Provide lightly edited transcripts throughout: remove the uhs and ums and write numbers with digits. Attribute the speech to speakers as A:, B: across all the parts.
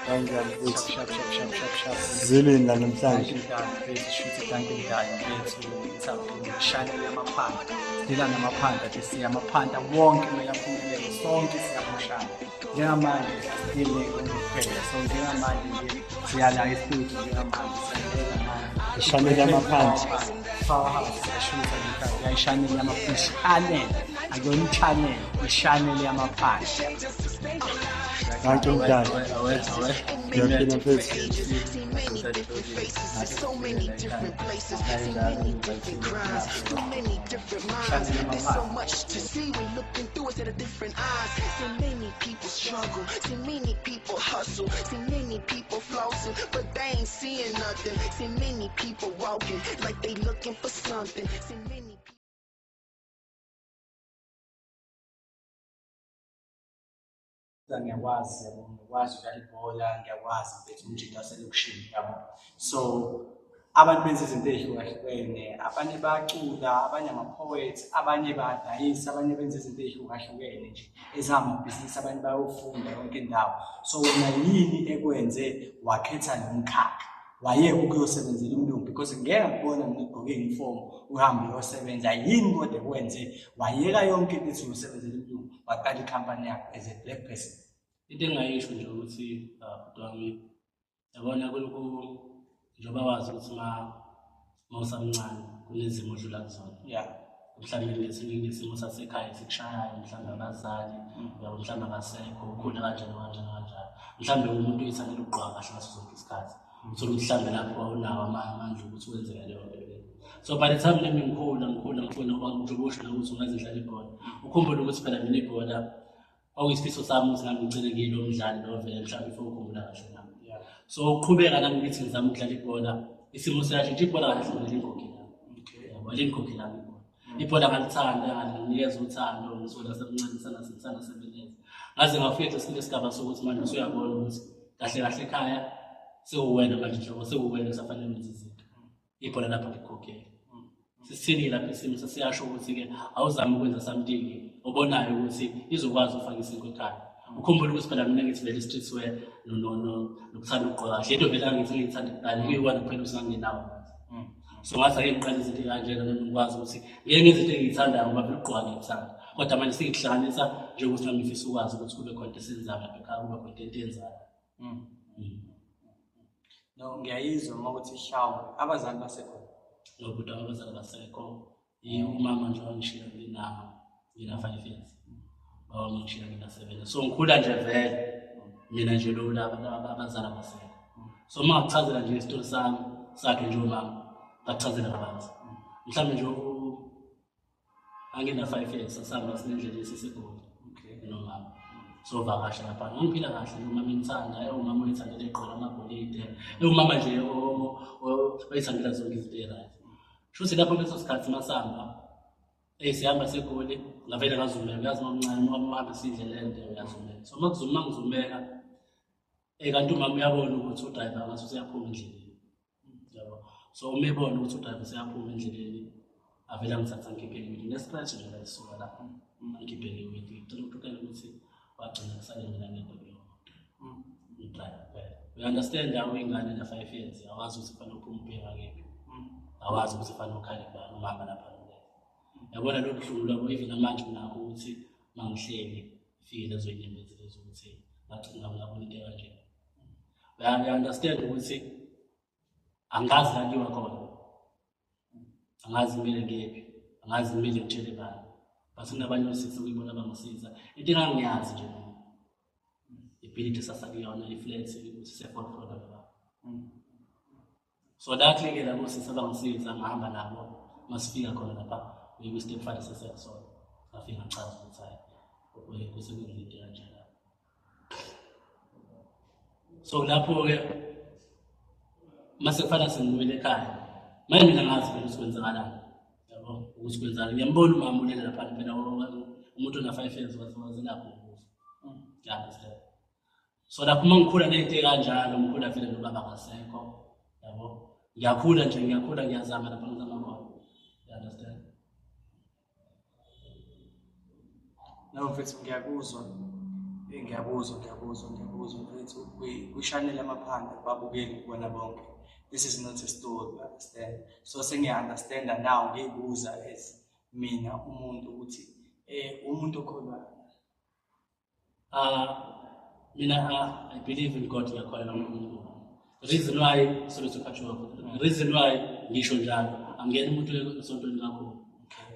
A: Kanjani futhi?
B: Shap shap shap shap shap.
A: Zilinda namhlanje.
B: Mfethu shuthi danke mdali mfethu interview channel yamaphanta. Sidila namaphanta nje siyamaphanta wonke kumele aphumelele sonke siyaphushana. Njengamanje sidile kuphela. So njengamanje nje siyala e-studio njengamanje siyangena manje.
A: Ishaneli yamaphanta.
B: Powerhouse siyashutha nje ishaneli yamaphanta. Channel akuyona i-channel, ishaneli yamaphanta.
A: Danke mdali. Ngiyaphila mfethu.
C: So many different places, so many different crimes, so many different minds. There's so much to see when looking through a set of different eyes. So many people struggle, so many people hustle, so many people flossing, but they ain't seeing nothing. So many people walking like they looking for something. So many.
B: Ngiyakwazi yabo, ngiyakwazi ukudlala ibhola, ngiyakwazi mfethu umjita waselokishini yabo. So abantu benza izinto ey'hlukahlukene, abanye bayacula, abanye ama-poets, abanye bayadayisa, abanye benza izinto ey'hlukahlukene nje ezamabhizinisi, abanye bayofunda yonke indawo. So wena yini ekwenze wakhetha lo mkhakha? Wayeka ukuyosebenzela umlungu because ngeke ngikubona mina ugqoke i-uniform uhambe uyosebenza. Yini kodwa ekwenze wayeka yonke into ethi uyosebenzela umlungu waqala ikhampani yakho as a black person?
D: Into engingayisho nje ukuthi bhuti wami, yabona kulokhu njengoba wazi ukuthi ma usamncane kunezimo odlula kuzona. Mhlawumbe ngesimo sasekhaya esikushayayo, mhlawumbe abazali, uyabo, mhlawumbe abasekho, ukhule kanjalo kanjalo kanjalo. Mhlawumbe umuntu uyithandela ukugqoka kahle ngaso sonke isikhathi. Uthole ukuthi mhlawumbe lapho awunawo amandla ukuthi wenzeke leyo nto leyo. So by the time nami ngikhula ngikhula ngikhula ngoba njengoba usho ukuthi ungaze ngidlale ibhola. Ukhumbule ukuthi phela mina ibhola kwakuyisifiso sami ukuthi nami ngigcine ngiyilo mdlali lo vele mhlawumbe if ukhumbula kahle nami. So ukuqhubeka nami ngithi ngizama ukudlala ibhola, isimo siyashintsha, ibhola kahle hle lingikhokhela. Yabo, lingikhokhela ibhola. Ibhola ngalithanda, ngalinikeza uthando ngisukela semncane sana sebeneza. Ngaze ngafika esinye isigaba sokuthi manje usuyabona ukuthi kahle kahle ekhaya sewuwena manje njengoba sewuwena kusafanele wenze izinto. Ibhola lapho likukhokhela. Sisithini lapho isimo sesiyasho ukuthi-ke awuzame ukwenza something obonayo ukuthi izokwazi ukufaka isinkwa ekhaya. Ukhumbule ukuthi phela mina ngithi vele i-street wear nokuthanda ukugqoka kahle into vele angithi ngiyithanda kuqala kuyiwona kuphela ukuthi ngangingenawo. So ngathi ake ngiqale izinto ey'kanjena nami ngikwazi ukuthi ngeke ngenze into engiyithandayo ngoba vele ukugqoka ngiyikuthanda. Kodwa manje sengikuhlanganisa njengokuthi nami ngifisa ukwazi ukuthi kube khona into esiyenzayo lapha ekhaya, kube khona into endiyenzayo.
B: No, ngiyayizwa uma uthi hlawumbe abazali basekhona.
D: No, bhuti wami abazali abasekho. Umama nje wangishiya ngina 5 years. Baba wangishiya ngina 7. So ngikhula nje vele mina nje lo laba abazali abasekho. So uma ngakuchazela nje isitori sami sakhe nje umama, ngakuchazela kabanzi. Mhlawumbe nje angina 5 years sasihamba sinendlela esiseGoli. Nomama. So vakasha lapha. Ngiphila kahle umama engithanda, umama oyithandela igqoka amagolide. Umama nje oyithandela zonke izinto e-right. Shuthi lapho leso sikhathi masihamba sihamba seGoli ngavele ngazumeka, uyazi uma umncane uma uhamba isindlela ende uyazumeka. So uma kuzuma ngizumeka kanti umama uyabona ukuthi u-driver ngathi useyaphuma endleleni. Yabo. So uma ebona ukuthi u-driver useyaphuma endleleni avele angithatha ngikhiphe ngewindi ne-scratch nje la isuka lapho ngikhiphe ngewindi. Ngicela ukuxoxela ukuthi wagcina kusale mina ngedwa kuleyo moto. Ngi-driver kuphela. You understand awu ingane na 5 years awazi ukuthi kufanele uphume ubuye ngakephi. Awazi ukuthi kufanele ukhale kubani umama lapha. Yabona lolu buhlungu lwabo even namanje nginakho ukuthi mangihleli ifike lezo nyembezi lezo ukuthi ngagcina ngabona into kanje. You understand ukuthi angazi la kuyiwa khona. Angazi kumele ngiyephi, angazi kumele ngitshele bani. But kunabanye osisi okuyibona bangisiza. Into engangiyazi nje mina. Ibhilidi esasakuyona i-flat ukuthi se-fourth floor lapha. So luckily-ke labo sisi abangisiza ngahamba nabo masifika khona lapha kwi-step father sesiyasona. Ngafika ngachaza ukuthi hhayi kusekwenzeka into kanjena. So lapho-ke mase kufanele sengibuyele ekhaya. Manje mina ngazi vele ukuthi kwenzakalani. Yabo ukuthi kwenzakalani. Ngiyambona umama ulele lapha phela umuntu ona 5 years wazelapha ukufa. You understand? So lapho uma ngikhula ney'nto ey'kanjalo ngikhula vele nobaba akasekho. Yabo. Ngiyakhula nje ngiyakhula ngiyazama lapho ngizama khona. You understand?
B: No mfethu ngiyakuzwa. Ngiyakuzwa, ngiyakuzwa, ngiyakuzwa mfethu. Kwishanele amaphanda kubabukeli kubona bonke. This is not a story, you understand? So sengiya-understand-a now, ngiyibuza as mina umuntu ukuthi umuntu okholwayo.
D: Mina I believe in God, ngiyakholelwa kuNkulunkulu. The reason why, sorry to cut you off, the reason why ngisho njalo, angiyena umuntu esontweni kakhulu.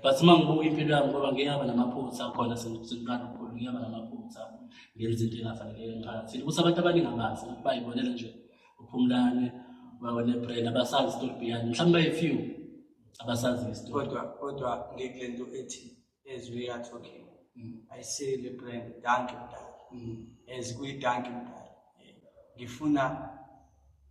D: But uma ngibuka impilo yami, ngoba ngiyaba namaphutha khona, sengiqala ukukhula, ngiyaba namaphutha, ngenza into engafaneleke emphakathini. Ukuthi abantu abaningi abazi, bayibonela nje uPhumlane, babone brand, abasazi story behind. Mhlawumbe bayi-few abasazi istory.
B: Kodwa ngikule nto ethi as we are talking, I say le brand Dankie Mdali. As kuyi-Dankie Mdali, ngifuna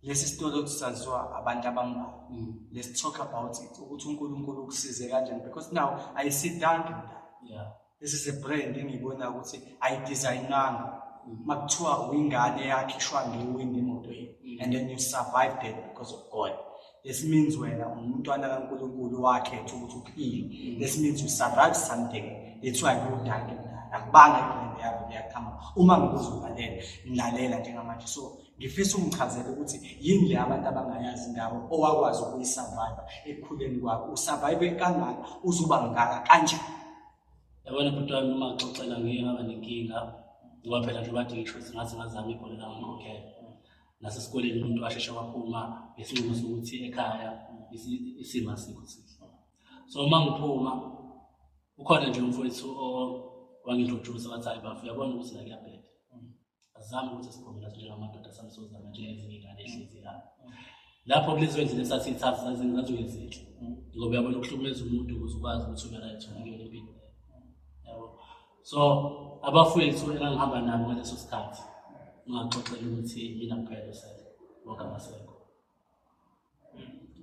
B: lesi story saziwa abantu abambalwa. Let's talk about it, ukuthi uNkulunkulu ukusize kanjani, because now I see Dankie Mdali. This is a brand engiyibona ukuthi ayidesignanga. Makuthiwa uyingane eyakhishwa ngewindi emotweni and then you survived it because of God. This means wena ungumntwana kaNkulunkulu wakhetha ukuthi uphile. This means you survived something. That's why ku-Dankie Mdali. Akubanga ibrand yabo liyaqhamuka. Uma ngikuzulalela, ngilalela njengamanje. So ngifisa ungichazele ukuthi yini le abantu abangayazi ngawe owakwazi ukuyisurvive ekukhuleni kwakho. Usurvive kangaka, uzuba ngaka kanjani?
D: Yabona bhuti wami, uma ngixoxela ngike ngaba nenkinga, ngoba phela njengoba kade ngisho ukuthi ngaze ngazama ibhola langikhokhela. Nasesikoleni umuntu washeshe waphuma ngesinqumo sokuthi ekhaya isimo asikho sihle. So uma ngiphuma, ukhona nje umfowethu owangi-introduce, wathi, "Hayi bafo, uyabona ukuthi la kuyabheda. Azame ukuthi siphume nathi njengamadoda, samisozama njengezinye iy'ngane ey'hlezi la." Lapho kulezo ndlela esasiyithatha zazingezinhle, ngoba uyabona ukuhlukumeza umuntu ukuze ukwazi ukuthi ube right kuyona impilo leyo, yabo. So abafowethu engangihamba nabo ngaleso sikhathi, ngingaxoxela ukuthi mina kuphela osele, bonke abasekho.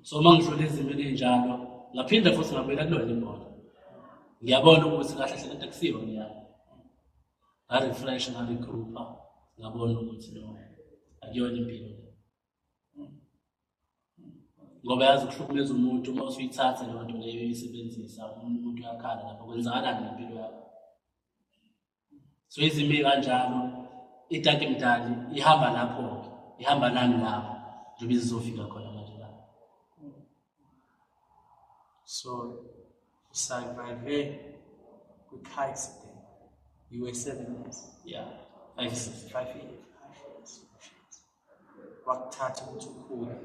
D: So uma ngidlula ezimeni ey'njalo, ngaphinda futhi ngabuyela kulona ibhola, ngiyabona ukuthi kahle hle lento akusiyo ngiyami. Nga-refresh, nga-regroupa, ngabona ukuthi no, akuyona impilo le, ngoba yazi ukuhlukumeza umuntu, uma usuyithatha leyo nto leyo uyisebenzisa, umuntu uyakhala lapho, kwenzakalani ngempilo yakho? So izimo ey'kanjalo, iDankie Mdali ihamba lapho-ke, ihamba nami lapho njengoba izizofika khona manje la.
B: So usurvive kwi-car accident. You were 7 years.
D: Yeah, 5 years.
B: 5 years, 5 years, 5 years. Kwakuthatha ukuthi ukhule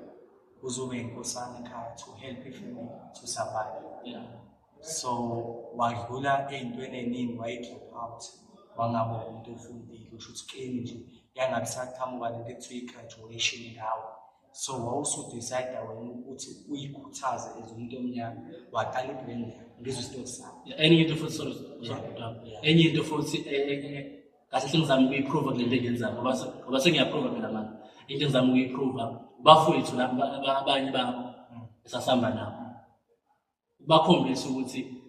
B: uzobe inkosana ekhaya to help ifamily to survive. So wadlula ey'ntweni ey'ningi, wayi-drop out, wangabe umuntu ofundile, usho ukuthi kini nje yangabe isaqhamuka lento ekuthiwa i-graduation ngawe. So wawusu-decide wena ukuthi uyikhuthaze as umuntu omnyama, waqala ibrand yakho. Ngizwe isitori sakho.
D: Yeah, enye into futhi, sorry, sorry, enye into futhi kahle sengizama ukuyiprova kule nto engiyenzayo, ngoba sengiyaprova phela manje. Into engizama ukuyiprova bafowethu laba, abanye babo esasihamba nabo, bakhombise ukuthi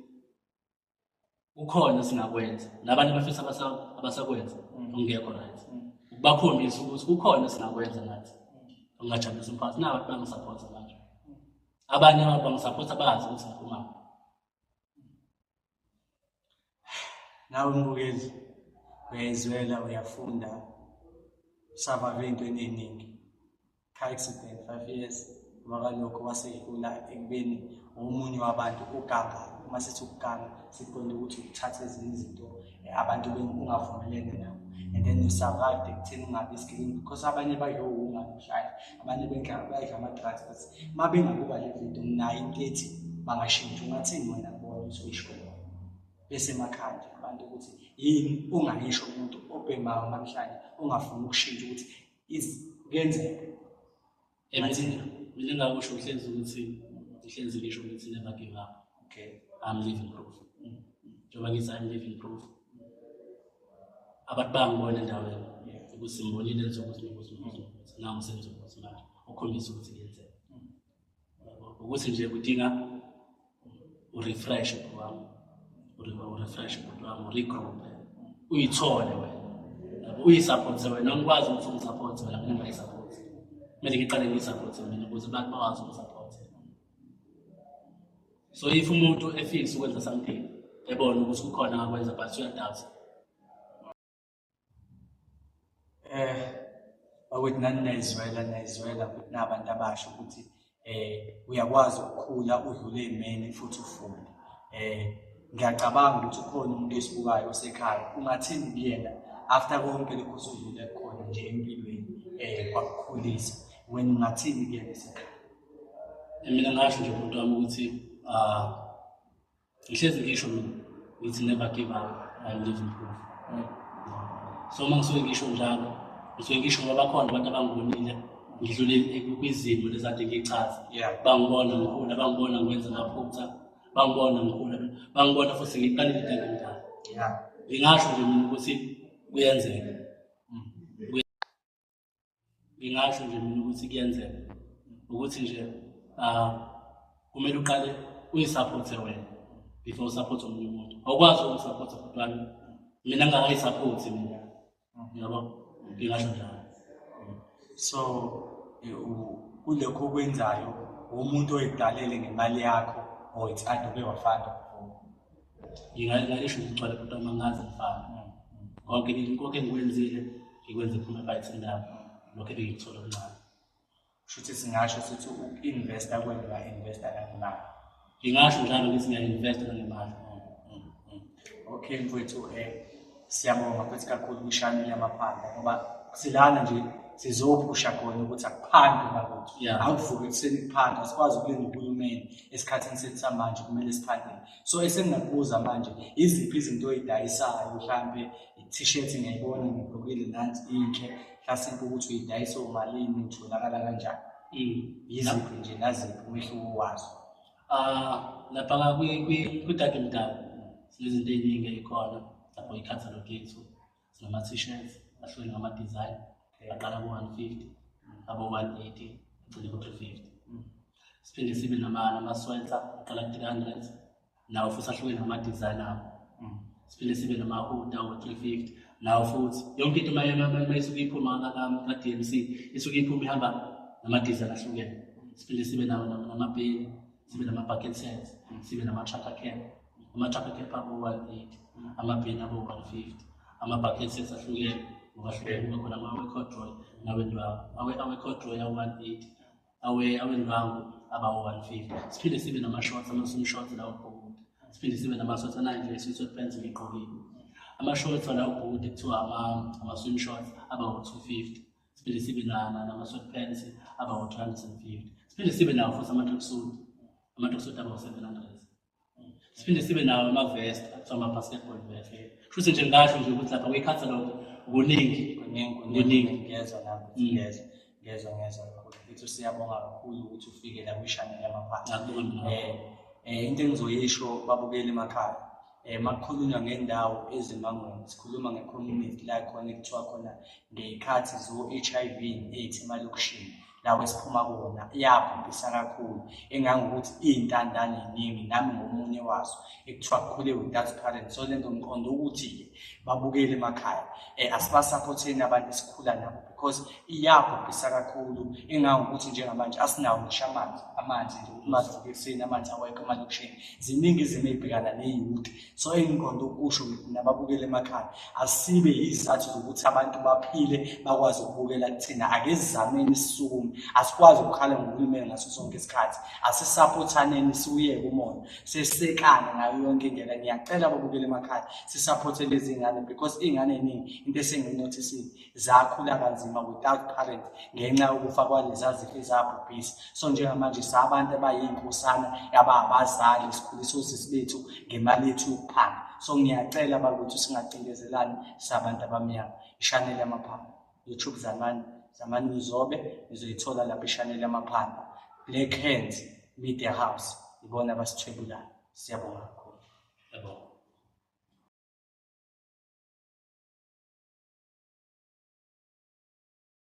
D: kukhona esingakwenza nabanye abafisa abasakwenza okungekho right, ukubakhombisa ukuthi kukhona esingakwenza nathi okungajabulisa umphakathi. Nabo abantu bangisapotha manje, abanye abantu bangisapotha, bazi ukuthi ngiphumaphi.
B: Nawe mbukeli uyayizwela, uyafunda, survive ey'ntweni ey'ningi, car accident 5 years, ngoba kalokho wasedlula ekubeni omunye wabantu oganga. Uma sithi ukuganga, siqonde ukuthi ukuthatha ezinye izinto abantu ungavumelene nabo, and then you survived ekutheni ungabi isigebengu, because abanye bayowunga namhlanje, abanye bayidla ama-drugs, but uma bengabuka le video, nginayo into ethi bangashintsha. Ungathini wena kubona ukuthi uyisho bese emakhaya nje abantu, ukuthi yini ongayisho umuntu obhemayo namhlanje ongafuni ukushintsha, ukuthi kuyenzeka?
D: Mina engakusho, ngihlezi ukuthi, ngihlezi ngisho ukuthi never give up. I'm living proof. Njengoba ngithi I'm living proof, abantu bangibona endaweni ukuthi ngibonile enza ukuthi nokuthi nokuthi nokuthi, nangu senza ukuthi manje ukhombisa ukuthi kuyenzeka. Yabo, ukuthi nje kudinga urefresh bhuti wami, urefresh bhuti wami, uregroup, uyithole wena. Yabo, uyisupporte wena. Angikwazi ukuthi ungisupporte wena mina ngingayisupporte. Kumele ngiqale ngiyisupporte mina ukuze abantu bakwazi ukungisupporte. So if umuntu efisa ukwenza something, ebona ukuthi kukhona angakwenza but uyadoubt.
B: Bakwethu nani nayizwela nayizwela ukuthi nabantu abasha ukuthi uyakwazi ukukhula udlule ey'meni futhi ufunde. Ngiyacabanga ukuthi ukhona umuntu esibukayo osekhaya, ungathini kuyena after konke lokhu osudlule kukhona nje empilweni kwakukhulisa, wena ungathini kuyena esekhaya?
D: Mina ngasho nje bhuti wami ukuthi ngihlezi ngisho mina ngithi never give up, I'm living proof. So uma ngisuke ngisho njalo, ngisuke ngisho ngoba bakhona abantu abangibonile ngidlule kwizimo lezi kade ngiyichaza. Bangibona ngikhula, bangibona ngikwenza amaphutha, bangibona ngikhula, bangibona futhi ngiqalile into engimdala. Ngingasho nje mina ukuthi kuyenzeka. Ngingasho nje mina ukuthi kuyenzeka ukuthi nje kumele uqale uyisaphothe wena before usaphothe omunye umuntu. Awukwazi ukungisaphotha bhuti wami mina ngingakayisaphothi mina, yabo, ngingasho njalo.
B: So kulokhu okwenzayo umuntu oyidalele ngemali yakho or it's either uke wafanda before?
D: Ngingalisho nje igcwale bhuti wami, angaze ngifane. Konke konke engikwenzile ngikwenze phuma ebhayithini lami, lokho ebengikuthola okuncane.
B: Kusho ukuthi singasho sithi uku-investa kwenu uya-investa nangemali.
D: Ngingasho njalo ngithi ngiya-investa nangemali.
B: Okay mfowethu, siyabonga futhi kakhulu kwishaneli yamaphanda ngoba silana nje sizophusha khona ukuthi akuphandwe bakwethu. Akuvuke ekuseni kuphandwe, asikwazi ukulinda uhulumeni esikhathini sethu samanje, kumele siphandele. So esengingakubuza manje, iziphi izinto oyidayisayo? Mhlampe i-t-shirt ngiyayibona ngigqokile nansi inhle, mhlasimpe ukuthi uyidayisa omalini, itholakala kanjani? Yiziphi nje naziphi umehluko wazo?
D: Lapha kwi-Dark Mdaba sinezinto ey'ningi ey'khona lapho, i-catalog yethu sinama-t-shirts ahlukene ngama-design, aqala ku-150, abo-180, agcine ku-350. Siphinde sibe nama-sweater aqala ku-300, nawo futhi ahlukene ngama-design abo. Siphinde sibe nama-hood awo-350 nawo futhi. Yonke into uma isuke iphuma ka-DMC isuke iphuma ihamba nama-design ahlukene. Siphinde sibe nawo namabheni, sibe nama-bucket sets, sibe nama-trucker cap. Ama-trucker cap abo-180, amabheni abo-150, ama-bucket sets ahlukene ngokwahlukene, kube khona awe-corduroy nawendwangu. Awe-corduroy awu-180, awendwangu abawu-150. Siphinde sibe nama-shorts, ama-swim shorts lawo bhukuda. Siphinde sibe nama-shorts ananje sweatpants ngiyigqokile. Ama-shorts lawo bhukuda kuthiwa ama-swim shorts abawu-250. Siphinde sibe nama-sweatpants abawu-350. Siphinde sibe nawo futhi ama-tracksuit, ama-tracksuit abawu-700. Siphinde sibe nawo ama-vest akuthiwa ama-basketball vest. Futhi nje ngingasho nje ukuthi lapha kwi-catalog kuningi.
B: Kuningi, kuningi. Ngiyezwa nami, ngiyezwa, ngiyezwa, ngiyezwa kakhulu. Mfethu siyabonga kakhulu ukuthi ufike la kwishaneli yamaphanda.
D: Ngiyakubonga mina.
B: Into engizoyisho babukeli emakhaya, makukhulunywa ngendawo eZimangweni, sikhuluma nge-community la khona ekuthiwa khona ngey'khathi zo-HIV and AIDS emalokishini la esiphuma kuwona, iyabhubhisa kakhulu engangokuthi iy'ntandane y'ningi, nami ngomunye wazo ekuthiwa kukhule without parents. So lento ngiqonde ukuthi-ke babukele emakhaya, asibasaphotheni abantu esikhula nabo because iyabhubhisa kakhulu engangokuthi njengamanje asinawo ngisho amanzi, amanzi nje ukuthi masivuke ekuseni amanzi awekho emalokishini. Ziningi izimo ey'bhekana ne-youth. So engiqonde ukusho ngithi nababukele emakhaya, asibe yizathu zokuthi abantu baphile bakwazi ukubukela kuthina. Ake sizameni sisukume, asikwazi ukukhala ngohulumeni ngaso sonke isikhathi. Asisaphothaneni siwuyeke umona, sesekane ngayo yonke indlela. Ngiyacela ababukele emakhaya sisaphothe lezi ngane because iy'ngane ey'ningi into esengiyinothisile zakhula kanzima without parents ngenxa yokufa kwaleza zifo ezabhubhisa. So njengamanje sabantu abayinkosana ababazali, sikhulisa osisi bethu ngemali yethu yokuphanga. So ngiyacela bakwethu singacindezelani sabantu abamnyama. Ishaneli yamaphanda, YouTube Zamani, Zamani Mzobe, nizoyithola lapho ishaneli yamaphanda. Black Hands Media House ibona abasithwebulayo. Siyabonga kakhulu.
D: Yabonga.